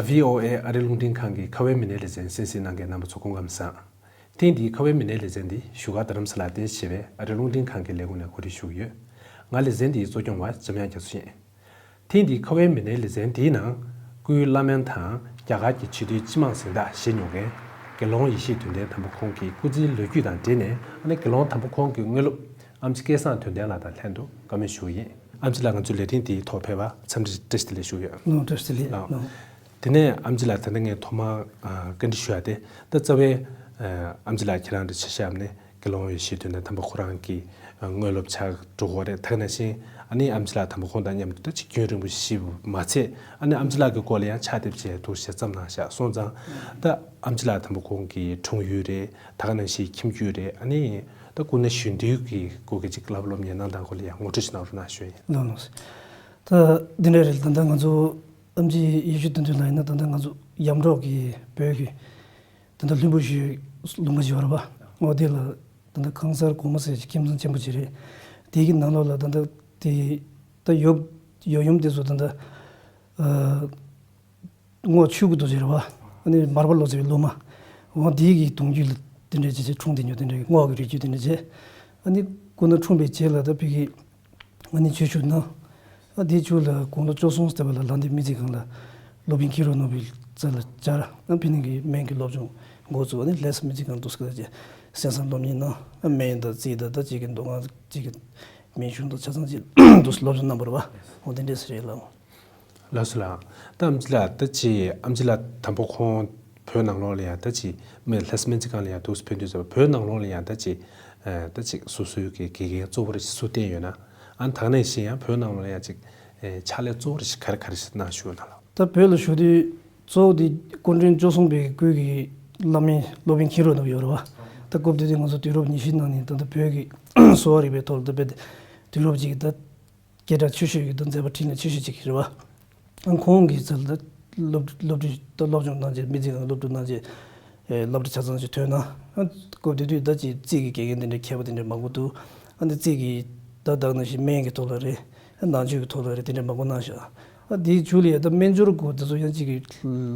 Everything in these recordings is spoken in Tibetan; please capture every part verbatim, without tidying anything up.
ཝི་ཨོ་ཨེ་ཨ་རི་རླུང་འཕྲིན་ཁང་གི་ཁ་བའི་མི་སྣའི་ལེ་ཚན་གསན་གཟིགས་གནང་མཁན་རྣམ་པ་ཚོ་སྐུ་ཁམས་བཟང་། ཐེངས་འདིའི་ཁ་བའི་མི་སྣའི་ལེ་ཚན་འདི་བཞུགས་སྒར་རྡ་རམ་ས་ལར་རྟེན་གཞི་བྱས་པའི་ཨ་རི་རླུང་འཕྲིན་ཁང་གི་ལས་ཁུངས་ནས་གོ་སྒྲིག་ཞུས་ཡོད། ང་ལེ་ཚན་འདིའི་གཙོ་སྐྱོང་བ་འཇམ་དབྱངས་རྒྱ་མཚོ་ཡིན། ཐེངས་འདིའི་ཁ་བའི་མི་སྣའི་ལེ་ཚན་འདིའི་ནང་། སྐུའི་བླ་སྨན་དང་རྒྱ་གར་གྱི་སྤྱི་འཐུས་སྤྱི་དམངས་གཟེངས་རྟགས་བཞེས་མྱོང་མཁན། དགེ་སློང་ཡེ་ཤེས་དོན་ལྡན་དམ་པ་ཁོང་གི་སྐུ་ཚེའི་ལོ་རྒྱུས་དང་འབྲེལ་ནས། ཨ་ནི་དགེ་སློང་དམ་པ་ཁོང་གི་དངོས་སློབ་ཨེམ་ཆི་སྐལ་བཟང་དོན་ལྡན་ལགས་དང་ལྷན་དུ་བཀའ་མོལ་ཞུ་གི་ཡིན། ཨེམ་ཆི་ལགས། ང་ཚོའི་ལས་རིམ་འདིའི་ཐོག་ཕེབས་པར་འཚམས་འདྲི་བཀྲ་ཤིས་བདེ་ལེགས་ཞུ་གི་ཡོད། ལགས། བཀྲ་ཤིས་བདེ་ལེགས། ལགས། ལགས། དེ་ནས་ཨེམ་ཆི་ལགས། ད་ལྟ་ངས་ཐོག་མར་ཨ་བཀའ་འདྲི་ཞུ་ཡ་དེ། ད་རྩ་བའི་ཨ་ཨེམ་ཆི་ལགས་ཁྱེད་རང་གི་ཆ་བཞག་ནས་དགེ་སློང་ཡེ་ཤེས་དོན་ལྡན་དམ་པ་ཁོ་རང་གི་ཨ་དངོས་སློབ་ཆགས་འགྲོ་གི་ཡོད་རེད། དེ་ག་ནང་བཞིན་ཨ་ནི་ཨེམ་ཆི་ལགས་དམ་པ་ཁོང་དང་མཉམ་དུ་ད་ཅིག་རྒྱུན་རིང་པོ་ཞིག་མ་ཚད། ཨ་ནི་ཨེམ་ཆི་ལགས་ཀྱི་སྐོར་ལ་ཡང་ཕྱག་དེབ་ཅིག་འདུག་སེ་བརྩམས་གནང་བཞག་སོང་ཙང་། ད་ཨེམ་ཆི་ལགས་དམ་པ་ཁོང་གི་འཁྲུངས་ཡུལ་རེད། དེ་ག་ནང་བཞིན་ཁྱིམ་རྒྱུད་རེད། ཨ་ནི་ད་སྐུ་ན་གཞོན་དུས་ཀྱི་སྐོར་གྱི་ཅིག་བསླབ་སློབ་གཉེར་གནང་སྟངས་སྐོར་ལ་ཡང་ངོ་སྤྲོད་ཅིག་གནང་རོགས་གནང་ཞུ་ཡིན། ལགས་ལགས། ད་འདི་འདྲ་རེད། ད་ལྟ་ང་ཚོ་ཨེམ་ཆི་ཡེ་ཤེས་དོན་ལྡན་ལགས་ཡིན་ན། ད་ལྟ་ང་ཚོ་ཡམ་རོག་གི་བོད་ཀྱི་ད་ལྟ་ལྷུན་པོ་ཞུའི་ལུང་པ་ཞིག་ཡོད་རེད་པ། འོ་དེ་ལ་ད་ལྟ་ཁང་གསར་གོང་མ་ཟེར་གྱི་ཁྱིམ་ཚང་ཆེན་པོ་ཅིག་རེད། དེ་གི་ནང་ལོགས་ལ་ད་ལྟ་དེ་ད་ཡབ་ཡབ་ཡུམ་དེ་ཚོ་ད་ལྟ་ཨ་སྔོ་ཆུ་གི་རྡོ་རྗེ་རེད་པ། ཨ་ནི་མར་པ་ལོ་ཙཱ་བའི་སློབ་མ། འོ་དེ་གི་གདུང་རྒྱུད་ལ་དེ་འདྲ་བྱས་བྱས་འཁྲུངས་བསྡད་མྱོང་། དེ་འདྲ་གི་སྔོ་གི་རིགས་རྒྱུད་དེ་འདྲ་བྱས། ཨ་ནི་སྐུ་ན་འཁྲུངས་པའི་རྗེས་ལ་ད་ཕ་གི་ཨ་ནི་ཆོས་ཞུགས་གནང་། ཨ་དེའི་མཇུག་ལ་དགུང་ལོ་བཅུ་གསུམ་ཙམ་པ་ལ་ལྷ་ལྡན་སྨན་རྩིས་ཁང་ལ་སློབ་དཔོན་མཁྱེན་རབ་ནོར་བུའི་རྩ་ལ་བཅར། ཨ་ཕ་ནི་གི་སྨན་གྱི་སློབ་སྦྱོང་འགོ་བཙུགས། ཨ་ནི་ལྷ་ས་སྨན་རྩིས་ཁང་དུ་སྐད་ཆ་གསན་བསམ་སློབ་གཉེར་གནང་། ཨ་སྨན་དང་རྩིས་དང་ད་ཅིག་གི་མདོ་སྔགས་ཅིག་གི་སྨན་གཞུང་དང་ཆ་ཚང་ཅིག་དུ་སློབ་སྦྱོང་གནང་བ་རེད་པ། འོ་དེ་འདྲས་རེད་ལགས། ལགས་སོ་ལགས། ད་ཨེམ་ཆི་ལགས། ད་ཅིག་ཨེམ་ཆི་ལགས་དམ་པ་ཁོང་བོད་ནང་ལོགས་ལ་ཡང་ད་ཅིག་སྨན་ལྷ་ས་སྨན་རྩིས་ཁང་ལ་ཡང་འདུག་སེ་ཕེབས་དུས་ཙམ་པ་བོད་ནང་ལོགས་ལ་ཡང་ད་ཅིག་ཨ་ད་ཅིག་སོ་སོའི་གི་དགེ་རྒན་གཙོ་བོ་རེ་ཞིག་སུ་བསྟེན་ཡོད་ན། ཨ་ནི་དེ་ག་ནང་བཞིན་ཡང་བོད་ནང་ལོགས་ལ་ཡང་ཅིག་ཨ་ཕྱག་ལས་གཙོ་བོ་རེ་ཞིག་ག་རེ་ག་རེ་ཞིག་གནང་བཞུགས་ཡོད་ན་ལགས། ད་བོད་ལ་བཞུགས་དུས་གཙོ་བོ་དེ་སྐུ་ཕྲེང་བཅུ་གསུམ་པའི་སྐུའི་གི་བླ་སྨན་སློབ་དཔོན་མཁྱེན་རབ་ནོར་བུ་ཡོད་རེད་པ། ད་སྐབས་དེ་དུས་ང་ཚོ་དུས་རབས་ཉི་ཤུའི་ནང་ནས་ད་ལྟ་བོད་ཀྱི་གསོ་བ་རིག་པའི་ཐོག་ལ་ད་དཔེ་དུས་རབས་ཅིག་ད་སྐད་གྲགས་ཆེ་ཤོས་ཀྱི་ད་མཛད་པ་འཕྲིན་ལས་ཆེ་ཤོས་ཅིག་རེད་པ། ཁོང་གིས་ཚུར་ད་སློབ་སློབ་ཁྲིད་ད་སློབ་སྦྱོང་གནང་རྗེས་སྨན་རྩིས་ཁང་སློབ་ཕྲུག་གནང་རྗེས་ཨེ་སློབ་གྲྭ་ཆ་ཚང་ཞིག་ཐོན་གནང་། ཨ་སྐབས་དེ་དུས་ད་ཅིག་རྩིས་ཀྱི་དགེ་རྒན་དེ་འདྲའི་མཁས་པ་དེ་འདྲ་མང་པོ་འདུག། ཨ་ནི་རྩིས་ཀྱི་ད་ད་ག་ནང་བཞིན་སྨན་གྱི་ཐོག་ལ་རེད། ཨ་ནང་ཆོས་ཀྱི་ཐོག་ལ་རེད། དེ་འདྲ་མང་པོ་གནང་ཤག། ཨ་དེའི་མཇུག་ལ་ཡ་ད་སྨན་སྦྱོར་སྐོར་དེ་ཚོ་ཡང་ཅིག་གི་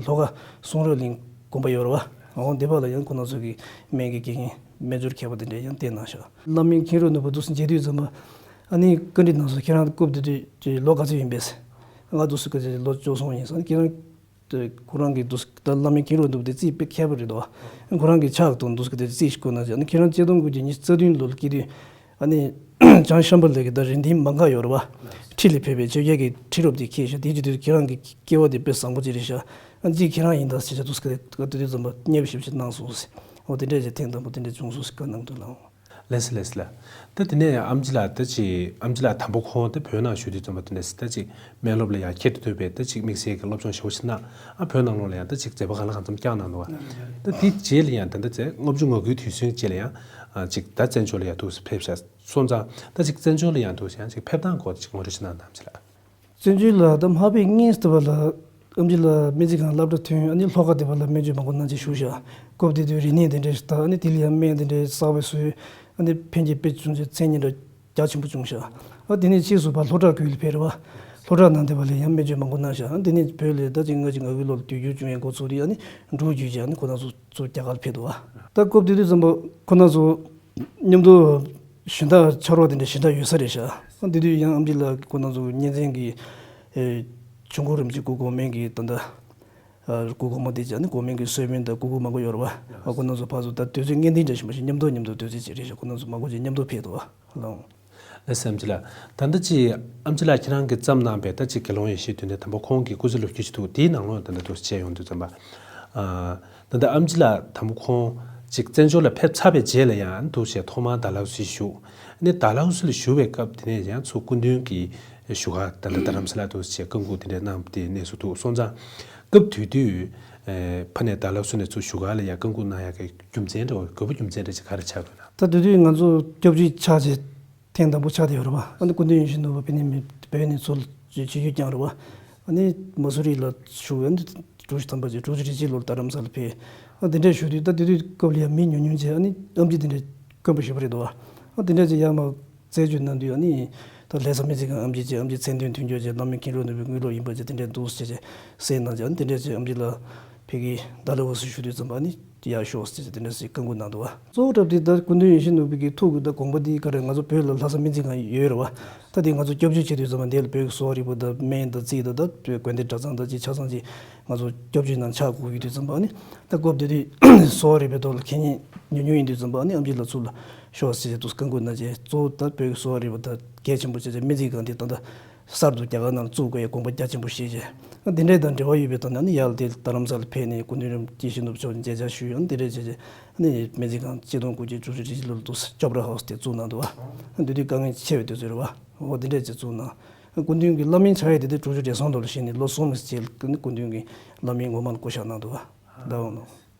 ལྷོ་ཁ་གསུང་རབ་གླིང་དགོན་པ་ཡོད་རེད་པ། འོ་དེ་པ་ལ་ཡང་ཁོང་རྣམ་ཚོ་གི་སྨན་གྱི་དགེ་རྒན་སྨན་སྦྱོར་མཁས་པ་དེ་འདྲ་ཡང་བསྟེན་གནང་ཤག། བླ་སྨན་མཁྱེན་རབ་ནོར་བུ་འདུག་སེ་མཇལ་དུས་ཙམ་པ། ཨ་ནི་བཀའ་འདྲི་གནང་སོང་། ཁྱེད་རང་སྐབས་དེ་དུས་ལོ་ག་ཚོད་ཡིན་པས། ང་འདུག་སེ་སྐབས་དེ་ལོ་བཅུ་གསུམ་ཡིན་ཟེར། ཁྱེད་རང་དེ་ཁོ་རང་གི་འདུག་སེ་ད་བླ་སྨན་མཁྱེན་རབ་ནོར་བུ་དེ་རྩིས་དཔེ་མཁས་པ་རེད་འདུག་པ། ཁོ་རང་གི་ཕྱག་ཏུ་འདུག་སེ་སྐབས་དེ་རྩིས་ཤིག་བསྐུར་གནང་ཟེར། ཨ་ནི་ཁྱེད་རང་གཅིག་སྟོང་དགུ་བརྒྱ་ཉི་ཤུ་རྩ་བདུན་ལོ་ལ་སྐྱེས་དུས། ཨ་ནི་བྱང་ཤམ་བྷ་ལའི་གི་ད་རིགས་ལྡན་མ་འགགས་ཡོད་རེད་པ། ཁྲི་ལ་ཕེབས་པའི་ཆོས་རྒྱལ་གྱི་ཁྲི་རབས་དེ་འཁེལ་ཤག། དེའི་རྗེས་དུས་ཁྱེད་རང་གི་སྐྱེ་བ་དེ་དཔེ་བཟང་པོ་ཅིག་རེད་ཤག། ཨ་ཅིག་ཁྱེད་རང་ཡིན་ད་ཟེར་བྱས་འདུག་སེ་སྐབས་དེ་དུས་ཙམ་པ་མཉེས་པོ་ཞེ་པོ་ཅིག་གནང་སོང་ཟེར། འོ་དེ་འདྲས་ཀྱི་ཐེངས་དང་པོ་དེ་འདྲས་བྱུང་སོང་ཟེར་བཀའ་གནང་འདུག་ལགས། ལགས་སོ་ལགས་སོ་ལགས། ད་དེ་ནས་ཨེམ་ཆི་ལགས་ད་ཅིག་ཨེམ་ཆི་ལགས་དམ་པ་ཁོང་དེ་བོད་ནང་བཞུགས་དུས་ཙམ་པ་དེ་ནས་ད་ཅིག་སྨན་སློབ་ལ་ཡང་ཁྱད་དུ་འཕགས་པའི་ད་ཅིག་དམིགས་བསལ་གྱི་སློབ་སྦྱོང་ཞེ་པོ་ཅིག་གནང་། ཨ་བོད་ནང་ལོགས་ལ་ཡང་ད་ཅིག་མཛད་པ་གང་ལ་གང་འཚམ་བསྐྱངས་གནང་འདུག་པ། ད་དེའི་རྗེས་ལ་ཡང་ད་ལྟ་ཚེ་ལྔ་བཅུ་ང་དགུའི་དུས་ཚོད་ཅིག་ལ་ཡང་ཨ་ཅིག་ད་བཙན་བྱོལ་ལ་ཡང་འདུག་སེ་ཕེབས་ཤག་སོང་ཙང་། ད་ཅིག་བཙན་བྱོལ་ལ་ཡང་འདུག་སེ་ཡང་ཅིག་ཕེབས་སྟངས་སྐོར་ཅིག་ངོ་སྤྲོད་ཅིག་གནང་དང་། ཨེམ་ཆི་ལགས། བཙན་བྱོལ་ལ་ད་མ་ཕེབས་སྔོན་དུ་བ་ལ་ཨེམ་ཆི་ལགས་སྨན་རྩིས་ཁང་སློབ་གྲྭ་ཐོན། ཨ་ནི་ལྷོ་ཁ་དེ་བ་ལ་སྨན་བཅོས་མང་པོ་གནང་བྱས་བཞུགས་ཤག། སྐབས་དེ་དུས་རིག་གནས་དེ་འདྲའི་ཞིག་དང་། ཨ་ནི་དེ་ལ་ཡང་སྨན་དེ་འདྲའི་གསར་པ་བཟོས། ཨ་ནི་ཕན་གྱི་དཔེ་བྱུང་ཚེ་མཚན་སྙན་གྲགས་རྒྱ་ཆེན་པོ་བྱུང་ཤག། ཨ་དེ་ནས་ཕྱིས་སུ་ཕར་ལྷོ་བྲག་ཁུལ་ལ་ཕེབས་རེད་པ། ལྷོ་བྲག་ནང་དེ་བ་ལ་ཡང་སྨན་བཅོས་མང་པོ་གནང་ཤག། ཨ་དེ་ནས་བོད་ལ་ད་ཅིག་ལྔ་བཅུ་ང་དགུའི་ལོ་ལ་དུས་འགྱུར་བྱུང་ཡས་འགོ་ཚུགས་དུས། ཨ་ནི་འབྲུག་བརྒྱུད་བྱས་ཨ་ནི་ཁོ་རང་ཚོ་ཚུར་རྒྱ་གར་ལ་ཕེབས་འདུག་པ། ད་སྐབས་དེ་དུས་ཙམ་པ་ཁོ་རང་ཚོ་མཉམ་དུ་གཞན་དག་ཕྱག་རོགས་དེ་འདྲ་གཞན་དག་ཡོད་ས་རེད་ཤག། ཨ་དེ་དུས་ཡང་ཨེམ་ཆི་ལགས་ཁོ་རང་ཚོ་གཉེན་ཚན་གྱི་ཨེ་ཆོས་འཁོར་རིན་པོ་ཆེ་སྐུ་གོང་མའི་གི་ད་ལྟ་ཨ་སྐུ་གོང་མ་དེ་བྱས་ནས་གོང་མའི་གི་གསོལ་དཔོན་དང་སྐུ་གོང་མང་པོ་ཡོད་རེད་པ། ཨ་ཁོ་རང་ཚོ་ཕར་ཚུར་ད་དུས་ཚོད་ངེས་གཏན་འདྲ་ཞིག་མ་ཞིག་མཉམ་དུ་མཉམ་དུ་དུས་ཚོད་ཅིག་རེད་ཤག། ཁོ་རང་ཚོ་མང་པོ་ཅིག་མཉམ་དུ་ཕེབས་འདུག་པ། ལགས། ལགས་སོ། ཨེམ་ཆི་ལགས། ད་ལྟ་ཅིག་ཨེམ་ཆི་ལགས་ཁྱེད་རང་གིས་བརྩམས་གནང་པའི་ད་ཅིག་དགེ་སློང་ཡེ་ཤེས་དོན་ལྡན་དམ་པ་ཁོང་གི་སྐུ་ཚེ་ལོ་རྒྱུས་ཅིག་འདུག། དེའི་ནང་ལོགས་ད་ལྟ་འདུག་སེ་བྱས་ཡོང་དུས་ཙམ་པ། ཨ་ད་ལྟ་ཨེམ་ཆི་ལགས་དམ་པ་ཁོང་ཅིག་བཙན་བྱོལ་ལ་ཕེབས་ཚར་བའི་རྗེས་ལ་ཡང་འདུག་སེ་ཐོག་མར་ཌལ་ཧོ་སི་བཞུགས། ཨ་ནི་ཌལ་ཧོ་སི་ལ་བཞུགས་པའི་སྐབས་དེ་ནས་ཡང་ཚུར་སྐུ་མདུན་གྱི་བཞུགས་སྒར་ད་ལྟ་རྡ་རམ་ས་ལར་འདུག་སེ་བཀའ་འགུག་དེ་འདྲ་གནང་པའི་གནས་ཚུལ་འདུག། སོང་ཙང་སྐབས་དེ་དུས་ཨ་ཕ་ནས་ཌལ་ཧོ་སི་ནས་ཚུར་བཞུགས་སྒར་ལ་ཡང་བཀའ་འགུག་གནང་ཡག་གི་རྒྱུ་མཚན་འདྲ་བོ། དགོས་པ་རྒྱུ་མཚན་འདྲ་ཅིག་ག་རེ་ཆགས་དགོས་ན། ད་དེ་དུས་ང་ཚོ་སྐྱབས་བཅོལ་ཆགས་བྱས་ཐེངས་དང་པོ་ཆགས་བསྡད་ཡོད་རེད་པ། ཨ་ནི་སྐུ་མདུན་ཡིད་བཞིན་ནོར་བུ་དཔེ་ནི་མི་བོད་ནས་ཚུར་ཆིབས་བསྒྱུར་བསྐྱངས་རེད་པ། ཨ་ནི་མ་སུ་རི་ལ་བཞུགས། ཨ་ནི་དྲུག་ཅུ་ཐམ་པ་ཅིག་དྲུག་ཅུ་རེ་གཅིག་ལོར་རྡ་རམ་ས་ལ་ཕེབས། ཨ་དེ་འདྲ་བཞུགས་དུས་ད་དེ་དུས་སྐབས་ལ་ཡང་མི་ཉུང་ཉུང་བྱས། ཨ་ནི་ཨེམ་ཆི་དེ་འདྲ་དཀོན་པོ་ཞེ་པོ་རེད་འདུག་པ། ཨ་དེ་འདྲ་ཅིག་ཡར་མར་རྩད་གཅོད་གནང་དུས། ཨ་ནི་ ད་ལྷ་ས་སྨན་རྩིས་ཁང་ཨེམ་ཆི་བྱས། ཨེམ་ཆི་མཚན་ལྡན་མཐུན་འགྱུར་བྱས། བླ་མའི་མཁན་རབས་ནོར་བུའི་དངོས་སློབ་ཡིན་པ་བྱས། དེ་འདྲས་འདུག་ཟེར་བྱས་གསན་གནང་བྱས། ཨ་ནི་དེ་འདྲས་བྱས་ཨེམ་ཆི་ལགས་ཕ་གི་ད་ལྟ་བ་སུ་ཞུ་དུས་ཙམ་པ་ཨ་ནི་ཡག་ཤོག་ཟེར་བྱས་དེ་འདྲས་བཀའ་འགུག་གནང་འདུག་བ། གཙོ་བོ་གྲུབ་དེ་ད་སྐུ་མདུན་ཡིད་བཞིན་ནོར་བུ་གི་ཐུགས་ཀྱི་ད་དགོངས་པ་འདི་ག་རེ། ང་ཚོ་བོད་ལ་ལྷ་ས་སྨན་རྩིས་ཁང་ཡོད་རེད་བ། ད་དེ་ང་ཚོ་སྐྱོབ་བཅོས་བྱེད་དུས་ཙམ་པ་འདི་ལ་བོད་ཀྱི་གསོ་བ་རིག་པ་དང་སྨན་དང་རྩིས་དང་ད་དགོན་སྡེ་གྲྭ་ཚང་དང་ཅིག་ཆ་ཚང་ཅིག་ང་ཚོ་སྐྱོབ་བཅོས་ནང་ཆགས་དགོས་ཡོད་དུས་ཙམ་པ་ཨ་ནི་ད་སྐབས་དེ་དུས་གསོ་བ་རིག་པའི་ཐོག་ལ་མཁས་མཉེན་ཉུང་ཉུང་ཡིན་དུས་ཙམ་པ་ཨ་ནི་ཨེམ་ཆི་ལགས་ཚུར་ལ་ཤོག་ཟེར་བྱས་འདུག་བཀའ་འགུག་གནང་བྱས། གཙོ་བོ་ད་བོད་ཀྱི་གསོ་བ་རིག་པ་ད་གལ་ཆེན་པོ་བྱས་བྱས་སྨན་རྩིས་ཁང་དེ་ད་ལྟ་གསར་དུ་རྒྱ་གར་ནང་བཙུགས་དགོས་ཡའི་དགོངས་པ་རྒྱ་ཆེན་པོ་བཞེས་བྱས། ཨ་འདི་འདྲས་དང་འབྲེལ་བ་ཡོད་པའི་ཐོག་ནས་ཨ་ནི་ཡར་དེ་རྡ་རམ་ས་ལ་ཕེབས་ནས་སྐུ་མདུན་རིན་པོ་ཆེ་ཡིད་བཞིན་ནོར་བུ་མཆོག་ནས་མཇལ་བཅར་ཞུས། ཨ་ནི་འདི་འདྲས་བྱས་བྱས་ཨ་ནི་སྨན་རྩིས་ཁང་ཆིག་སྟོང་དགུ་བརྒྱ་དྲུག་ཅུ་རེ་གཅིག་ལོར་འདུག་ཅོབ་ར་ཧའུ་སི་དེ་བཙུགས་གནང་འདུག་བ། ཨ་འདི་དུས་དཀའ་ངལ་ཆེ་བའི་དུས་ཚོད་རེད་བ། འོ་འདི་འདྲས་བྱས་བཙུགས་གནང་། སྐུ་མདུན་གྱི་བླ་སྨན་ཆགས་ཡས་དེ་དུས་དྲུག་ཅུ་རེ་གསུམ་དུ་ལ་བཞེས་ནས་ལོ་གསུམ་རྗེས་ལ་སྐུ་མདུན་གྱི་བླ་སྨན་ངོ་མ་ལ་བསྐོ་བཞག་གནང་འདུག་བ། ད་འོ་ནོ།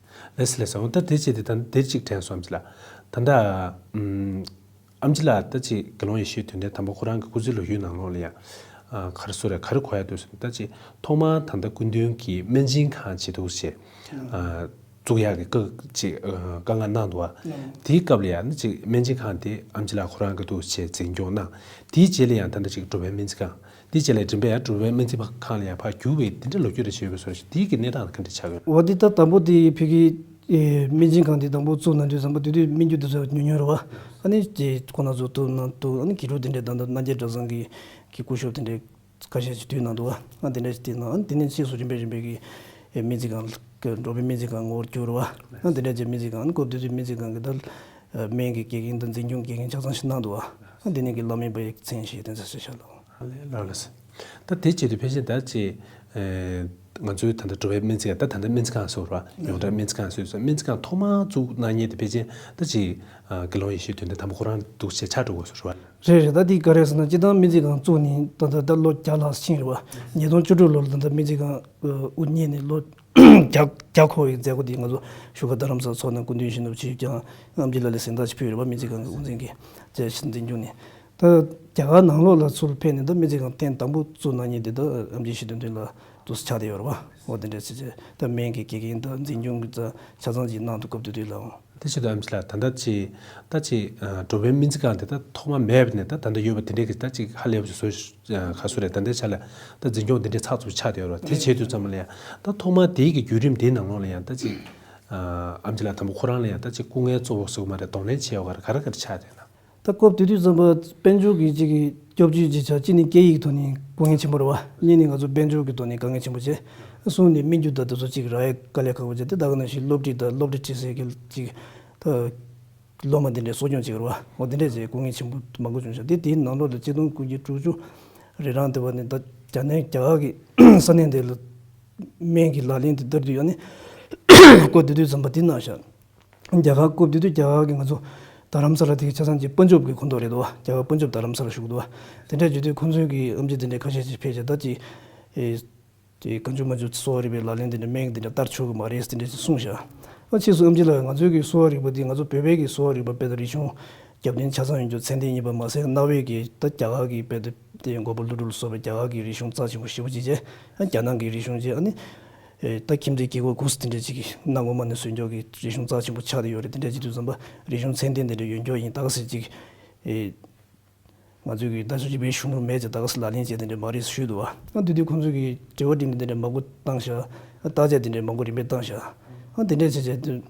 ལགས་སོ་ལགས་སོ། འོ་ད་དེ་བྱས་ཏེ་ད་འདིར་གཅིག་དྲན་སོང་། ཨེམ་ཆི་ལགས། ད་ལྟ་ཨམ་ཨམ་ཆི་ལགས་ད་ཅིག་དགེ་སློང་ཡེ་ཤེས་དོན་ལྡན་དམ་པ་ཁོ་རང་གི་སྐུ་ཚེ་ལོ་རྒྱུས་ནང་ལོགས་ལ་ཡང་། ཨ་ག་རེ་ཟེར་རེད། ག་རེ་གོ་ཡ་འདུག་ཟེར་ན། ད་ཅིག་ཐོག་མར་ད་ལྟ་སྐུ་མདུན་གྱིས་སྨན་རྩིས་ཁང་བྱེད་འདུག་ཅེས། ཨ་བཙུགས་ཡག་གི་བཀའ་ཅིག་ཨ་བཀའ་མངགས་གནང་འདུག་བ། དེའི་སྐབས་ལ་ཡང་ན་ཅིག་སྨན་རྩིས་ཁང་དེ་ཨམ་ཆི་ལགས་ཁོ་རང་གིས་འདུག་ཅེས་འཛིན་སྐྱོང་གནང་། དེའི་རྗེས་ལ་ཡང་ད་ལྟ་ཅིག་འགྲོ་བའི་སྨན་རྩིས་ཁང་། དེའི་རྗེས་ལ་རིམ་པས་ཡང་འགྲོ་བའི་སྨན་རྩིས་ཁང་ལ་ཡང་ཕར་བསྒྱུར་བའི་དེ་འདྲ་ལོ་རྒྱུས་རེ་བྱས་ཡོད་པའི་བཟོ་ཞིག། དེའི་གི་གནས་སྟངས་ག་འདྲ་ཆགས་ཡོད། འོ་དེ་ད་དང་པོ་དེ་ཕ་གི་ཨེ་སྨན་རྩིས་ཁང་དེ་དང་པོ་བཙུགས་གནང་དུས་ཙམ་པ་དེ་དུས་སྨན་རྒྱུ་དེ་ཚོ་ཉུང་ཉུང་རེད་བ། ཨ་ནི་དེ་ཁོ་ན་ཚོ་བཏུབ་གནང་འདུག་ཨ་ནི་དགེ་ཕྲུག་དེ་འདྲས་ད་ལྟ་རྣམ་རྒྱལ་གྲྭ་ཚང་གི་གི་སྐུ་ཞབས་དེ་འདྲས་ཁ་ཤས་ཤིག་བསྡུས་གནང་འདུག་བ། ཨ་དེ་འདྲས་ཤིག་བསྡུས་གནང་། ཨ་ནི་དེ་ནས་ཕྱིས་སུ་རིམ་པས་རིམ་པས་ཀྱི་ཨེ་སྨན་རྩིས་ཁང་གི་འགྲོ་བའི་སྨན་རྩིས་ཁང་ངོ་བོར་གྱུར་བ། ཨ་དེ་འདྲས་ཀྱི་སྨན་རྩིས་ཁང་ཨ་ནི་སྐབས་དེ་དུས་སྨན་རྩིས་ཁང་གི་ད་སྨན་གྱི་དགེ་རྒན་དང་འཛིན་སྐྱོང་དགེ་རྒན་ཆ་ཚང་ཞིག་གནང་འདུག་བ། ཨ་དེ་ནས་ཀྱི་བླ་སྨན་པའི་མཚན་ཞིག་དེ་ཚོ་ཞིག་བཞག་ལ། ལགས་ལགས་སོ། ད་དེ་བྱེད་དུས་ཕལ་ཆེར་ད་ཅིག་ཨེ་ང་ཚོའི་ད་ལྟ་འགྲོ་བའི་སྨན་རྩིས་ཁང་། ད་ད་ལྟ་སྨན་རྩིས་ཁང་ཟེར་བ། ཡོངས་གྲགས་སྨན་རྩིས་ཁང་ཟེར་བ། སྨན་རྩིས་ཁང་ཐོག་མར་བཙུགས་གནང་མཁན་དེ་ཕལ་ཆེར་ད་ཅིག་ཨ་དགེ་སློང་ཡེ་ཤེས་དོན་ལྡན་དམ་པ་ཁོ་རང་འདུག་ཅེས་ཆགས་འགྲོ་དགོས་ཟེར་བ། རེད་རེད། ད་འདི་ག་རེ་ཟེར་ན་སྤྱིར་བཏང་སྨན་རྩིས་ཁང་བཙུགས་ནས་ད་ལྟ་ད་ལོ་བརྒྱ་ལྷག་ཕྱིན་རེད་བ། ཉིས་སྟོང་བཅུ་དྲུག་ལོ་ལ་ད་ལྟ་སྨན་རྩིས་ཁང་དབུ་བརྙེས་ནས་ལོ་བརྒྱ་བརྒྱ་འཁོར་བའི་མཛད་སྒོ་འདི་ང་ཚོ་བཞུགས་སྒར་རྡ་རམ་ས་ལ་ཚོགས་གནང་། སྐུ་མདུན་ཡིད་བཞིན་ནོར་བུ་མཆོག་ཀྱང་ཨེམ་ཆི་ལགས་ལ་གཟེངས་རྟགས་ཅིག་ཕུལ་ཡོད་རེད་བ། སྨན་རྩིས་ཁང་གི་དབུ་འཛིན་གྱིས་བཅས་ཤིང་འཛིན་སྐྱོང་ནས། ད་རྒྱ་གར་ནང་ལོགས་ལ་ཚུར་ཕེབས་ནས་ད་སྨན་རྩིས་ཁང་ཐེངས་དང་པོ་བཙུགས་གནང་མཁན་དེ་ད་ཨེམ་ཆི་ཡེ་ཤེས་དོན་ལྡན་ལགས་འདུག་སེ་ཆགས་བསྡད་ཡོད་རེད་བ། འོ་དེ་འདྲ་བྱས་བྱས་ད་སྨན་གྱི་དགེ་རྒན་དང་འཛིན་སྐྱོང་གི་ད་ཆ་ཚང་ཅིག་གནང་འདུག་སྐབས་དེ་དུས་ལའང་། དེ་བྱེད་དུས་ཨེམ་ཆི་ལགས། ད་ལྟ་ཅིག་ད་ཅིག་ཨ་འགྲོ་བའི་སྨན་རྩིས་ཁང་དེ་ད་ཐོག་མ་མེད་པ་ནས་ད་ད་ལྟ་ཡོད་པ་དེ་འདྲའི་གི་ད་ཅིག་ཧ་ལས་པ་ཅིག་བཟོ། ཨ་ག་རེ་ཟེར་རེད། ད་ལྟའི་ཆ་ལ་ད་འཛིན་སྐྱོང་དེ་འདྲའི་ཚགས་ཚུད་ཆགས་བསྡད་ཡོད་རེད་བ། དེ་བྱེད་དུས་ཙམ་པ་ལ་ཡང་ད་ཐོག་མར་དེའི་གི་བརྒྱུད་རིམ་དེའི་ནང་ལོགས་ལ་ཡང་ད་ཅིག་ཨ་ཨེམ་ཆི་ལགས་དམ་པ་ཁོ་རང་ལ་ཡང་ད་ཅིག་སྐུ་ངལ་གཙོ་བོ་ཟེར་དགོས་མ་རེད། གདོང་ལེན་བྱས་ཡོད་ག་རེ་ག་རེ་ག་རེ་ཆགས་བསྡད་ན། ད་སྐབས་དེ་དུས་ཙམ་པ་དཔལ་འབྱོར་གྱི་ཅིག་གི་སྐྱོབ་བཅོས་ཅིག་བྱ། གཅིག་ནི་སྐད་ཡིག་ཐོག་ནས་དཀའ་ངལ་ཆེན་པོ་རེད་བ། གཉིས་ནི་ང་ཚོ་དཔལ་འབྱོར་གྱི་ཐོག་ནས་དཀའ་ངལ་ཆེན་པོ་བྱས། གསུམ་ནི་སྨན་རྒྱུ་དང་དེ་ཚོ་ཅིག་རག་ཡ་དཀའ་ལས་ཁག་པོ་བྱས། དེ་ད་ག་ནང་བཞིན་སློབ་ཁྲིད་དང་སློབ་གྲྭ་ཁྲིད་སའི་གི་ཅིག་ད་སློབ་མ་འདི་འདྲའི་གསོ་སྐྱོང་བྱེད་དགོས་རེད་བ། འོ་དེ་འདྲས་བྱས་དཀའ་ངལ་ཆེན་པོ་མང་པོ་བྱུང་ཤག་དེ་དེའི་ནང་ལོགས་ལ་ཆིག་སྟོང་དགུ་བརྒྱ་དྲུག་ཅུ་རེ་གྲངས་དེ་བ་ནས་ད་རྒྱ་ནག་རྒྱ་གར་གྱི་ས་གནས་དེ་ལ་སྨན་གྱི་ལག་ལེན་དེ་བསྟར་དུས་ཡང་ནི་སྐབས་དེ་དུས་ཙམ་པ་དེ་གནང་ཤག་རྒྱ་གར་སྐབས་དེ་དུས་རྒྱ་གར་གྱི་ང་ཚོ་རྡ་རམ་ས་ལ་དེ་གི་ཆ་ཚང་གི་པན་ཇབ་གི་ཁོངས་གཏོགས་རེད་འདུག་བ། རྒྱ་གར་པན་ཇབ་རྡ་རམ་ས་ལ་བཞུགས་འདུག་བ། དེ་འདྲ་བྱེད་དུས་ཁོང་ཚོའི་གི་ཨེམ་ཆི་དེ་འདྲའི་ཁ་ཤས་ཅིག་ཕེབས་བྱས། ད་ཅིག་ཨེ་དེ་གང་བྱུང་མང་བྱུང་གསོ་བ་རིག་པའི་ལག་ལེན་དེ་འདྲ་སྨན་དེ་འདྲ་བསྟར་ཆོག་གི་མ་རེད་དེ་འདྲ་ཅིག་གསུངས་ཤག་ཨ་ཕྱིས་སུ་ཨེམ་ཆི་ལགས་ང་ཚོའི་གི་གསོ་བ་རིག་པ་འདི་ང་ཚོ་བོད་པའི་གི་གསོ་བ་རིག་པ་དཔེ་ད་རིག་གཞུང་རྒྱབ་རྟེན་ཆ་ཚང་ཡོང་རྒྱུ་ཚད་ལྡན་ཡིན་པ་མ་ཟད། རྣ་བའི་གི་ད་རྒྱ་གར་གི་དཔེ་ད་དེ་མགོན་པོ་ཀླུ་སྒྲུབ་ལ་སོགས་པའི་རྒྱ་གར་གི་རིག་གཞུང་རྩ་ཆེན་པོ་ཞེ་པོ་ཅིག་བྱས། ཨ་རྒྱ་ནག་གི་རིག་གཞུང་བྱས། ཨ་ནི་ཨེ་ད་ཁྱིམ་མཚེས་རྒྱལ་ཁབ་གུ་སུ་དེ་འདྲ་ཅིག་གི་གནའ་སྔོན་མ་ནས་བཟོས་འཇོག་གི་རིག་གཞུང་རྩ་ཆེན་པོ་ཆགས་བསྡད་ཡོད་རེད། དེ་འདྲ་བྱེད་དུས་ཙམ་པ་རིག་གཞུང་ཚད་ལྡན་དེ་འདྲ་ཡོད་འཇོག་ཡིན། ད་ག་ཟེ་ཅིག་ཨེ་ང་ཚོས་གི་ད་གཟོད་ཅིག་བོད་གཞུང་ལུགས་མེད་ཅེས་ད་ག་ཟེ་ལག་ལེན་བྱས་དེ་འདྲ་མ་རེད་ཞུས་འདུག་བ། ཨ་དེ་དུས་ཁོང་ཚོས་གི་དྲི་བ་དྲིས་ལན་དེ་འདྲ་མང་པོ་བཏང་ཤག་ཨ་བརྟག་དཔྱད་དེ་འདྲ་མང་པོ་རིམ་པས་བཏང་ཤག་ཨ་དེ་འདྲ་བྱས་བྱས་དུས་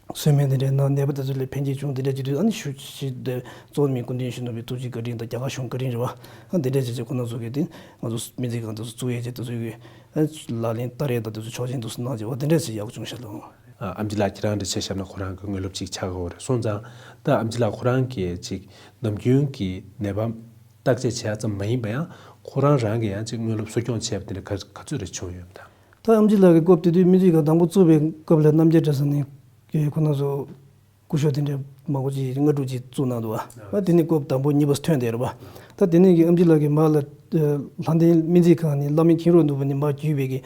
གསོལ་སྨན་དེ་འདྲའི་ནང་ནད་པ་དེ་ཚོ་ལ་ཕན་སྐྱེད་བྱུང་། དེ་འདྲ་བྱེད་དུས་ཨ་ནི་ཞུ་ཞིག་དེ་གཙོ་བོ་མི་སྐུ་མདུན་ཡིད་བཞིན་ནོར་བུའི་ཐུགས་རྗེ་བཀའ་དྲིན་དང་རྒྱ་གར་གཞུང་བཀའ་དྲིན་རེད་བ། ཨ་དེ་འདྲ་བྱས་བྱས་ཁོང་རྣམ་ཚོ་གིས་དེ་ང་ཚོ་སྨན་རྩིས་ཁང་དེ་ཚོ་བཙུགས་ཡས་བྱས་དེ་ཚོ་གི་ཨ་ལག་ལེན་བསྟར་ཡས་དང་དེ་ཚོ་ཆོག་མཆན་དེ་ཚོ་གནང་བྱས། འོ་དེ་འདྲ་བྱས་ཡག་པོ་བྱུང་ཤག་ལགས། ཨ་ཨེམ་ཆི་ལགས་ཁྱེད་རང་འདྲ་བྱས་བཤད་ན་ཁོ་རང་གི་དངོས་སློབ་ཅིག་ཆགས་ཀྱི་ཡོད་རེད་སོང་ཙང་། ད་ཨེམ་ཆི་ལགས་ཁོ་རང་གིས་ཅིག་ནམ་རྒྱུན་གྱི་ནད་པ་བརྟག་དཔྱད་བྱས་ཙམ་མ་ཡིན་པ་ཡང་ཁོ་རང་རང་གིས་ཡང་ཅིག་དངོས་སློབ་གསོ་སྐྱོང་བྱས་པ་དེ་འདྲ་ག་ག་ཚོད་རེ་བྱུང་ཡོད་པ་དང་། ད་ཨེམ་ཆི་ལགས་ཀྱིས་སྐབས་དེ་དུས་སྨན་རྩིས་ཁང་དང་པོ་བཙུགས་པའི་སྐབས་ལ་རྣམ་རྒྱལ་གྲྭ་ཚང་ནས་ཁོ་རང་ཚོ་སྐུ་ཞབས་དེ་འདྲ་མང་པོ་ཅིག་ལྔ་དྲུག་ཅིག་བཙུགས་གནང་འདུག་བ། ད་དེ་ནས་སྐབས་དང་པོ་གཉིས་པ་ཐོན་བསྡད་རེད་བ། ད་དེ་ནས་ཀྱི་ཨེམ་ཆི་ལགས་ཀྱིས་མར་ལ་ལྷ་ལྡན་སྨན་རྩིས་ཁང་ནས་བླ་སྨན་མཁན་རབས་ནོར་བུ་ནས་མར་བརྒྱུད་པའི་གི་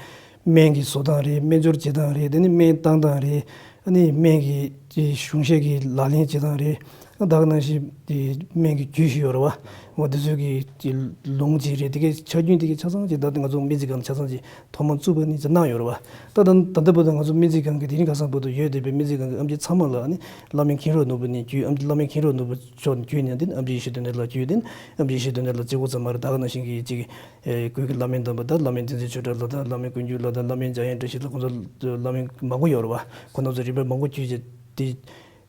སྨན་གྱི་བཟོ་སྟངས་རེད། སྨན་སྦྱོར་བྱེད་སྟངས་རེད། དེ་ནས་སྨན་བཏང་སྟངས་རེད། ཨ་ནི་སྨན་གྱི་གཞུང་བཤད་ཀྱི་ལག་ལེན་བྱེད་སྟངས་རེད། ད་ག་ནང་བཞིན་དེ་སྨན་གྱི་རྒྱུད་ཞིག་ཡོད་རེད་བ། འོ་དེ་ཚོའི་གི་དེ་ལུང་ཅིག་རེད། དེ་གའི་ཆ་རྒྱུན་དེ་གའི་ཆ་ཚང་ཅིག་ད་ལྟ་ང་ཚོ་སྨན་རྩིས་ཁང་ཆ་ཚང་ཅིག་ཐོག་མར་བཙུགས་པ་ནས་ཅིག་གནང་ཡོད་རེད་བ། ད་ད་ད་ལྟ་བར་དུ་ང་ཚོ་སྨན་རྩིས་ཁང་གི་དེ་རིང་ཁ་སང་བར་དུ་ཡོད་བསྡད་པའི་སྨན་རྩིས་ཁང་གི་ཨེམ་ཆི་ཚང་མ་ལ་ཨ་ནི་བླ་སྨན་མཁྱེན་རབ་ནོར་བུ་ནས་བརྒྱུད། ཨེམ་ཆི་བླ་སྨན་མཁྱེན་རབ་ནོར་བུ་མཆོག་ནས་བརྒྱུད་ནས་དེ་ཨེམ་ཆི་ཡེ་ཤེས་དོན་ལྡན་ལགས་བརྒྱུད། དེ་ཨེམ་ཆི་ཡེ་ཤེས་དོན་ལྡན་ལགས་གཅིག་པོ་ཙམ་མ་རེད། ད་ག་ནང་བཞིན་གི་གཅིག་གི་ཨེ་ཁུལ་གྱི་བླ་སྨན་དམ་པ་དང་། བླ་སྨན་བསྟན་འཛིན་ཆོས་གྲགས་ལགས་དང་། བླ་སྨན་ཀུན་མཆོག་ལགས་དང་། བླ་སྨན་འཇམ་དབྱངས་བཀྲ་ཤིས་ལགས། ཁོང་ཚོ་བླ་སྨན་མང་པོ་ཡོད་རེད་བ། ཁོང་རྣམ་ཚོ་རིམ་པས་མང་པོ་བརྒྱུད་བྱས་དེ།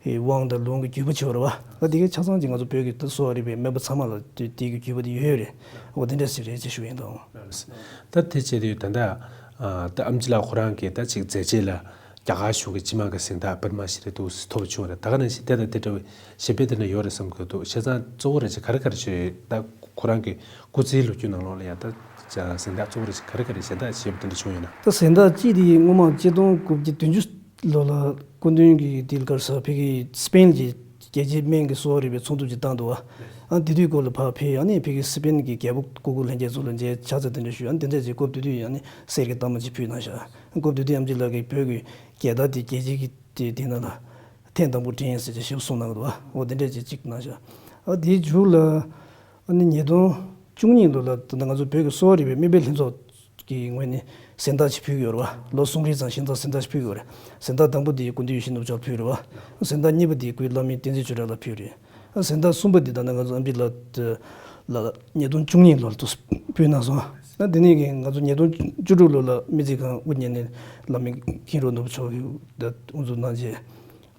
དབང་དང་ལུང་གི་བརྒྱུད་པ་བྱས་པ་རེད་བ། ད་དེ་གའི་ཆ་ཚང་གྱི་ང་ཚོ་བོད་ཀྱི་ད་གསོ་བ་རིག་པའི་སྨན་པ་ཚང་མ་ལ་དེ་དེ་གི་བརྒྱུད་པ་དེ་ཡོད་ཡོད་རེད། འོ་དེ་འདྲ་ཞིག་རེད་ཅེས་ཞུ་ཡིན་དང་། ད་དེ་བྱས་དུས་ད་ལྟ་ཨ་ད་ཨེམ་ཆི་ལགས་ཁོ་རང་གིས་ད་ཅིག་མཛད་རྗེས་ལ་རྒྱ་གར་གཞུང་གི་སྤྱི་དམངས་ཀྱི་གཟེངས་རྟགས་པདྨ་ཤྲི་རེ་འདུག་ཐོབ་བྱུང་བ་རེད། ད་ག་ནང་བཞིན་དེ་དང་དེ་འདྲ་བའི་གཞན་པའི་དེ་འདྲ་ཡོད་རེད་བསམ་གྱི་འདུག་བྱས་ཙང་གཙོ་བོ་རེད་ཅེས་ག་རེ་ག་རེ་བྱས་ད་ཁོ་རང་གི་སྐུ་ཚེའི་ལོ་རྒྱུས་ནང་ལོགས་ལ་ཡང་ད་གཟེངས་རྟགས་གཙོ་བོ་རེད་ཅེས་ག་རེ་ག་རེ་གཟེངས་རྟགས་བྱས་པ་དེ་འདྲ་བྱུང་ཡོད་ན། ད་གཟེངས་རྟགས་གཅིག་དེ་སྔོན་མ་ཆིག་སྟོང་དགུ་བརྒྱ་བདུན་ཅུ་ལོ་ལ་སྐུ་མདུན་གྱིས་དེ་གར་ས་ཕ་གི་སི་པེན་གྱི་རྒྱལ་སྤྱིའི་སྨན་གྱི་གསོ་བ་རིག་པའི་ཚོགས་འདུ་ཅིག་བཏང་འདུག་བ། ཨ་དེ་དུས་སྐོར་ལ་ཕར་ཕེབས། ཨ་ནི་ཕ་གི་སི་པེན་གྱི་རྒྱལ་པོ་སྐུ་སྒེར་ལྷན་རྒྱས་ཚོ་ལ་མཇལ་ཕྱག་འཚལ་དེ་འདྲ་ཞུས། ཨ་ནི་དེ་འདྲ་བྱས་གོ་སྐབས་དེ་དུས་ཨ་ནི་གསེར་གྱི་རྟགས་མ་ཅིག་ཕུལ་གནང་ཤག་གོ་སྐབས་དེ་དུས་ཨེམ་ཆི་ལགས་ཀྱིས་བོད་ཀྱི་རྒྱལ་རྟགས་དེ་རྒྱལ་སྤྱི་གི་དེ་དེ་ནང་ལ་ཐེངས་དང་པོ་བྲིས་ཡིན་ཟེར་ཅིག་ཞིབ་གསུངས་གནང་འདུག་བ། འོ་དེ་འདྲ་ཅིག་ཅིག་གནང་ཤག་ཨ་དེའི་མཇུག་ལ་ཨ་ནི་ཉིས་སྟོང་བཅུ་གཉིས་ལོ་ལ་ད་ལྟ་ང་ཚོ་བོད་ཀྱི་གསོ་བ་རིག་པའི་སྨན་པའི་ལྷན་ཚོགས་ཀྱི་ངོས་ནས་གཟེངས་རྟགས་ཅིག་ཕུལ་གྱི་ཡོད་རེད་བ། ལོ་གསུམ་རིང་ཙམ་ཞིང་ཚང་གཟེངས་རྟགས་ཅིག་ཕུལ་གྱི་ཡོད་རེད། གཟེངས་རྟགས་དང་པོ་དེ་སྐུ་མདུན་ཡིད་བཞིན་ནོར་བུ་མཆོག་ལ་ཕུལ་རེད་བ། གཟེངས་རྟགས་གཉིས་པ་དེ་སྐུའི་བླ་སྨན་བསྟན་འཛིན་ཆོས་གྲགས་ལ་ཕུལ་རེད། གཟེངས་རྟགས་གསུམ་པ་དེ་ད་ནི་ང་ཚོ་ཨེམ་ཆི་ལགས་ལ་ཉིས་སྟོང་བཅུ་གཉིས་ལོར་དུ་ཕུལ་གནང་སོང་། ད་དེ་ནས་ཀྱི་ང་ཚོ་ཉིས་སྟོང་བཅུ་དྲུག་ལོ་ལ་སྨན་རྩིས་ཁང་དབུ་བརྙེས་ནས་བླ་སྨན་མཁྱེན་རབ་ནོར་བུ་མཆོག་གིས་དབུ་འཛུགས་གནང་རྗེས་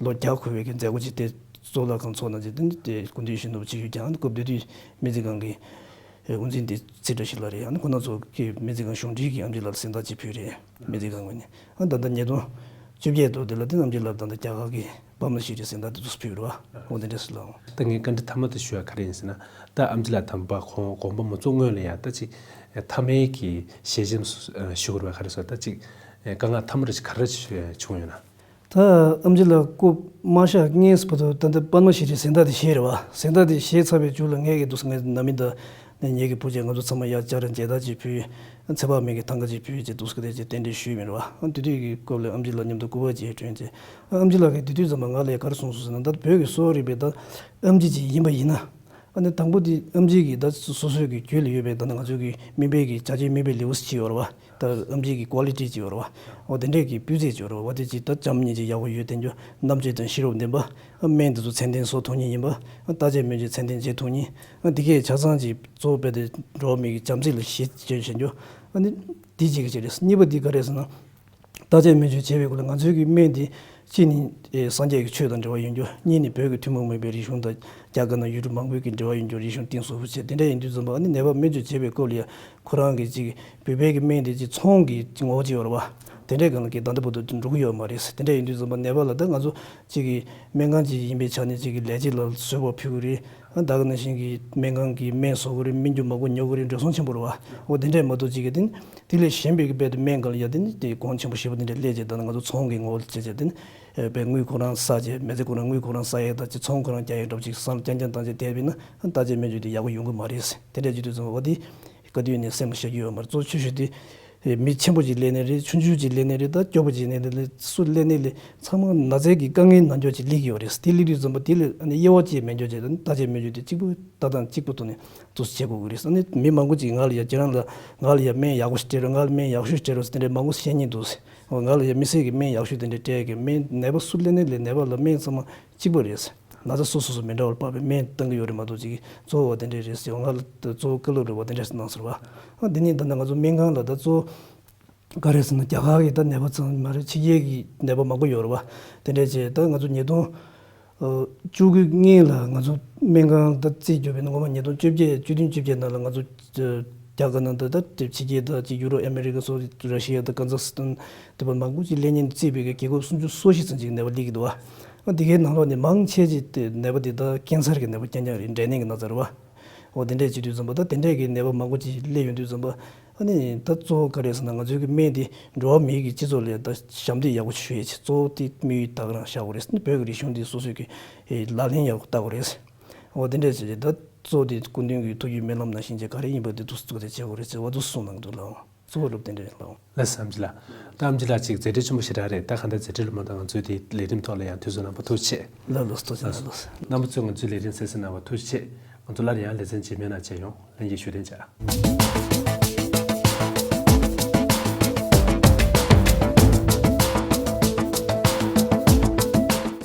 ལོ་བརྒྱ་འཁོར་བའི་གི་མཛད་སྒོ་ཅིག་དེ་གཙུག་ལག་ཁང་ཚོགས་གནང་རྗེས་དེ་ནི་དེ་སྐུ་མདུན་ཡིད་བཞིན་ནོར་བུ་ཆིབས་བསྒྱུར་བསྐྱངས། སྐབས་དེ་དུས་སྨན་རྩིས་ཁང་གི་དབུ་འཛིན་དེ་ཚེ་བཀྲ་ཤིས་ལགས་རེད། ཨ་ནི་ཁོང་རྣམ་ཚོ་གིས་སྨན་རྩིས་ཁང་གཞུང་འབྲེལ་གྱི་ཨེམ་ཆི་ལགས་ལ་གཟེངས་རྟགས་ཅིག་ཕུལ་རེད། སྨན་རྩིས་ཁང་ངོས་ནས། ཨ་ད་ལྟ་ཉིས་སྟོང་བཅོ་བརྒྱད་ཐོག་དེ་ལ་དེ་ཨེམ་ཆི་ལགས་ད་ལྟ་རྒྱ་གར་གྱི་པདྨ་ཤྲི་རི་གཟེངས་རྟགས་དེ་ཚོ་ཕུལ་རེད་བ། འོ་དེ་འདྲ་ཞིག་ལགས། ད་ངས་བཀའ་འདྲི་མཐའ་མ་དེ་ཞུ་ཡ་ག་རེ་ཡིན་ཟེར་ན། ད་ཨེམ་ཆི་ལགས་དམ་པ་ཁོང་དགོངས་པ་མ་རྫོགས་སྔོན་ལ་ཡང་ད་ཅིག་མཐའ་མའི་གི་ཞལ་ཆེམས་ཞུ་དགོས་རེད་བ། ག་རེ་ཟེར་ད་ཅིག་དཀའ་ངལ་མཐའ་མ་རེ་ཞིག་ག་རེ་བྱུང་ཡོད་ན། ད་ཨེམ་ཆི་ལགས་སྐུ་མ་གཤེགས་སྔོན་ཙམ་པ་དུ་ད་ལྟ་པདྨ་ཤྲི་རི་གཟེངས་རྟགས་དེ་བཞེས་རེད་བ། གཟེངས་རྟགས་དེ་བཞེས་ཚར་བའི་མཇུག་ལ་ངས་ཀྱི་འདུག་ངའི་ནང་མི་དང་ངེད་ཀྱི་བུ་ཆ་ང་ཚོ་ཚང་མ་ཡར་བཅར་མཇལ་དར་ཅིག་ཕུལ། ཚེ་དཔག་མེད་ཀྱི་ཐང་ག་ཅིག་ཕུལ་ཅེས་འདུག་སེ་དེ་ཅིག་རྟེན་འབྲེལ་ཞུས་མེད་རེད་བ། དེ་དུས་ཀྱི་སྐབས་ལ་ཨེམ་ཆི་ལགས་མཉམ་དུ་སྐུ་པར་ཅིག་བསྐྲུན་ཅེས། ཨེམ་ཆི་ལགས་ཀྱིས་དེ་དུས་ཙམ་པ་ང་ལ་ག་རེ་གསུངས་སོང་ཟེར་ན། ད་བོད་ཀྱི་གསོ་བ་རིག་པའི་ད་ཨེམ་ཆི་ཅིག་ཡིན་པ་ཡིན་ན། ཨ་ནི་དང་པོ་དེ་ཨེམ་ཆི་གི་ད་སོ་སོའི་གི་རྒྱུད་ལ་ཡོད་པའི་ད་ནི་ང་ཚོའི་གི་སྨན་པའི་གི་བྱ་བྱེད་སྨན་པའི་ལེའུ་ཅིག་ཡོད་རེད་བ། ད་ཨེམ་ཆི་གི་ཀོ་ལི་ཊི་ཅིག་ཡོད་རེད་བ། འོ་དེ་འདྲས་ཀྱི་སྤུས་ཚད་ཅིག་ཡོད་རེད་བ། དེ་ཅིག་ད་བྱམས་སྙིང་རྗེ་ཡག་པོ་ཡོད། དེ་འཇོ་རྣམ་དཔྱོད་དང་ཤེས་རབ་ལྡན་པ། སྨན་དེ་ཚོ་ཚད་ལྡན་བཟོ་ཐུབ་མཁན་ཡིན་པ། བརྟག་དཔྱད་སྨན་བཅོས་ཚད་ལྡན་བྱེད་ཐུབ་མཁན། འདི་གས་ཆ་ཚང་གཅིག་གཙོ་བོ་རྦད་དེ་འགྲོ་བ་མི་གི་བྱམས་བརྩེ་ལ་གཞི་བཅོལ་བྱེད་རྒྱུ། ཨ་ནི་འདི་གཅིག་གི་ཆེད་རེད། གཉིས་པ་འདི་ག་རེ་ཟེར་ན། བརྟག་དཔྱད་སྨན་བཅོས་བྱེད་པའི་སྐོར་ལ་ང་ཚོའི་གི་སྨན་འདི་གཅིག་ནི་ཨེ་སངས་རྒྱས་ཀྱི་ཆོས་དང་འབྲེལ་བ་ཡོད་རྒྱུ། གཉིས་ནི་བོད་ཀྱི་ཐུན་མོང་མིན་པའི་རིག་གཞུང་དང་རྒྱ་གར་ནང་ཡུལ་གྲུ་མང་པོའི་གི་འབྲེལ་བ་ཡོད་རྒྱུ་རིག་གཞུང་གཏིང་ཟབ་པོ་བྱས། དེ་འདྲ་ཡིན་དུས་ཙམ་པ་ཨ་ནི་ནད་པ་སྨན་བཅོས་བྱེད་པའི་སྐོར་ལ་ཡང་ཁོ་རང་གི་གཅིག་བོད་པའི་གི་སྨན་འདི་གཅིག་ཚོང་གི་ངོ་བོ་ཅིག་ཡོད་རེད་བ། དེ་འདྲའི་སྒང་ལ་གི་ད་ལྟ་བར་དུ་འགྲོ་གི་ཡོད་མ་རེད། དེ་འདྲ་ཡིན་དུས་ཙམ་པ་ནད་པ་ལ་ད་ང་ཚོ་གཅིག་གི་སྨན་ཁང་ཅིག་ཡིན་པའི་ཆ་ནས་གཅིག་གི་ལས་བྱེད་ལ་བཟོད་པ་ཕུལ་གི་རེད། ཨ་ད་ག་ནང་བཞིན་གྱི་སྨན་ཁང་གི་སྨན་བཟོ་གི་རེད། སྨན་རྒྱུ་མང་པོ་ཉོ་གི་རེད། འགྲོ་སོང་ཆེན་པོ་རེད་བ། འོ་དེ་འདྲས་མ་གཏོགས་གཅིག་གི་དེ་ནི་དེ་ལས་གཞན་པའི་གི་རྦད་དེ་སྨན་སྒང་ལ་ཡ་དེ་ནི་དེ་གོང་ཆེན་པོ་ཞེ་པོ་དེ་འདྲས་སླེབས་བྱས། ད་ནི་ང་ཚོ་ཚོང་གི་ངོ་བོ་བྱས་བྱས་དེ་ནི་ཨེ་དཔེ་དངུལ་ཁོ་རང་བསགས་བྱས། མི་ཚེ་ཁོ་རང་དངུལ་ཁོ་རང་བསགས་ཡས་དང་གཅིག་ཚོང་ཁོ་རང་རྒྱག་ཡས་འདྲ་པོ་ཅིག་བསམ་རྐྱང་རྐྱང་བཏང་བྱས་བསྡད་པ་ཡིན་ན་ཨ་བརྟག་དཔྱད་སྨན་བཅོས་དེ་ཡག་པོ་ཡོང་གི་མ་རེད། དེ་འདྲས་བྱེད་དུས་ཙམ་པ་འོ་དེ་ག་དུས་ནས་སེམས་ལ་བཞག་རྒྱུ་ཡོད་མ་རེད། གཙོ་ཆེ་ཤོས་དེ་ཨེ་མི་ཆེན་པོ་ཅིག་སླེབས་ནའི་རེད། ཆུང་ཆུང་ཅིག་སླེབས་ནའི་རེད། ད་སྐྱོ་པོ་ཅིག་སླེབས་ནའི་རེད། སུ་སླེབས་ནའི་ལས་ཚང་མ་ན་ཚའི་གི་དཀའ་ངལ་ནང་ཆོས་ཅིག་སླེབས་ཀྱི་ཡོད་རེད། དེ་སླེབས་དུས་ཙམ་པ་དེ་ལ་ཨ་ནི་དབྱེ་བ་ཕྱེ་སྨན་བཅོས་བྱས། ད་ནི་བརྟག་དཔྱད་སྨན་བཅོས་དེ་གཅིག་པུ་ལྟ་སྟངས་གཅིག་པུ་ཐོག་ནས་འདུག་སེ་བྱེད་དགོས་ཀྱི་རེད། ཨ་ནི་མི་མང་པོ་ཅིག་ང་ལ་ཡ་ཁྱེད་རང་ལ་ང་ལ་ཡ་སྨན་ཡག་པོ་ཞིག་སྤྲད་རོགས། ང་ལ་སྨན་ཡག་ཤོས་སྤྲད་རོགས་ཟེར་དེ་འདྲའི་མང་པོ་བཤད་མཁན་འདུག་སེ། འོ་ང་ལ་ཡ་དམིགས་བསལ་གྱི་སྨན་ཡག་ཤོས་དེ་འདྲ་སྤྲད་ཀྱི་མེད། ནད་པ་སུ་སླེབས་ནའི་ལས་ནད་པ་ལ་སྨན་ཚང་མ་གཅིག་པ་རེད། ན་ཚ་སོ་སོ་སོ་མི་འདྲ་བར་དཔག་པའི་སྨན་བཏང་གི་ཡོད་རེད་མ་གཏོགས་ཅིག་གཙོ་བོ་བ་དེ་འདྲ་རེད་ཟེར་བ་ང་ལ་གཙོ་བོ་བཀའ་སློབ་རེད་བ་དེ་འདྲ་ཞིག་གནང་ཟེར་བ། ཨ་འདི་ནི་ད་ལྟ་ང་ཚོ་སྨན་ཁང་ལ་ད་གཙོ་བོ་ག་རེ་ཟེར་ན་རྒྱ་གར་གྱི་ད་ནད་པ་ཚང་མ་རེད། ཕྱི་རྒྱལ་གྱི་ནད་པ་མང་པོ་ཡོད་རེད་བ། དེ་འདྲ་བྱས་ད་ང་ཚོ་ཉིས་སྟོང་བཅུ་དགུ་སྔོན་ལ་ང་ཚོ་སྨན་ཁང་ད་རྩིས་རྒྱོབ་པའི་ནང་ངོ་མ་ཉིས་སྟོང་བཅོ་བརྒྱད་བཅུ་བདུན་བཅོ་བརྒྱད་ནང་ལ་ང་ཚོ་རྒྱ་གར་ནང་དུ་ད་ཕྱི་རྒྱལ་ད་ཅིག་ཡུ་རོབ་ཨ་མེ་རི་ཀ་སོགས་ར་ཤི་ཡ་དང་ཀ་ཛག་སི་ཐན་དེ་བ་མང་པོ་ཅིག་སླེབས་མཁན་རྩིས་པའི་རྒྱལ་ཁབ་སུམ་ཅུ་སོ་བཞི་ཙམ་ཅིག་ནད་པ་སླེབས་ཀྱི་འདུག་བ། ཨ་དེ་གའི་ནང་ལོགས་ནས་མང་ཆེ་ཅིག་དེ་ནད་པ་དེ་ད་ཀན་སར་གྱི་ནད་པ་རྐྱང་རྐྱང་རེད། འབྲས་ནད་ཀྱི་ན་ཚ་རེད་བ། འོ་དེ་འདྲས་བྱེད་དུས་ཙམ་པ་ད་དེ་འདྲས་ཀྱི་ནད་པ་མང་པོ་ཅིག་སླེབས་ཡོང་དུས་ཙམ་པ། ཨ་ནི་ད་གཙོ་བོ་ག་རེ་ཟེར་ན་ང་ཚོའི་གི་སྨན་དེ་འགྲོ་བ་མིའི་གི་སྤྱི་ཚོགས་ལ་ད་ཞབས་འདེགས་ཡག་པོ་ཞུ་ཡས་ཆེད་གཙོ་བོ་དེ་དམིགས་ཡུལ་ད་ག་རང་བཞག་དགོས་རེད། བོད་ཀྱི་རིག་གཞུང་འདི་སོ་སོའི་གི་ལག་ལེན་ཡག་པོ་བསྟར་དགོས་རེད། འོ་དེ་འདྲས་བྱས་ཏེ་ད་གཙོ་བོ་དེ་སྐུ་མདུན་གྱི་ཐུགས་རྒྱུད་སྨོན་ལམ་ནང་བཞིན་བྱས་ག་རེ་ཡིན་པ་དེ་འདུག་སེ་བཙུགས་ཏེ་བྱེད་དགོས་རེད་ཟེར་བ་འདུག་གསུངས་གནང་གི་འདུག་ལགས། གཙོ་བོ་སློབ་དེ་འདྲ་རེད་ལགས། ལགས་སོ་ཨེམ་ཆི་ལགས། ད་ཨེམ་ཆི་ལགས་ཅིག་མཛད་འཕྲིན་ཆེན་པོ་ཞེ་དྲག་རེད། ད་གང་ལྟར་མཛད་འཕྲིན་སློབ་མ་དང་ང་ཚོའི་དེ་ལས་རིམ་ཐོག་ལ་ཡང་དུས་ཚོད་གནང་བ་ཐུགས་རྗེ་ཆེ། ལགས་ལགས་སོ། ཐུགས་རྗེ་གནང་། ལགས་སོ། རྣམ་པ་ཚོས་ང་ཚོའི་ལས་རིམ་གསན་གཟིགས་གནང་བ་ཐུགས་རྗེ་ཆེ། ང་ཚོ་སླར་ཡང་ལེ་ཚན་རྗེས་མའི་ནང་མཇལ་ཡོང་། ལྷན་རྒྱས་བཞུགས་གདན་འཇགས།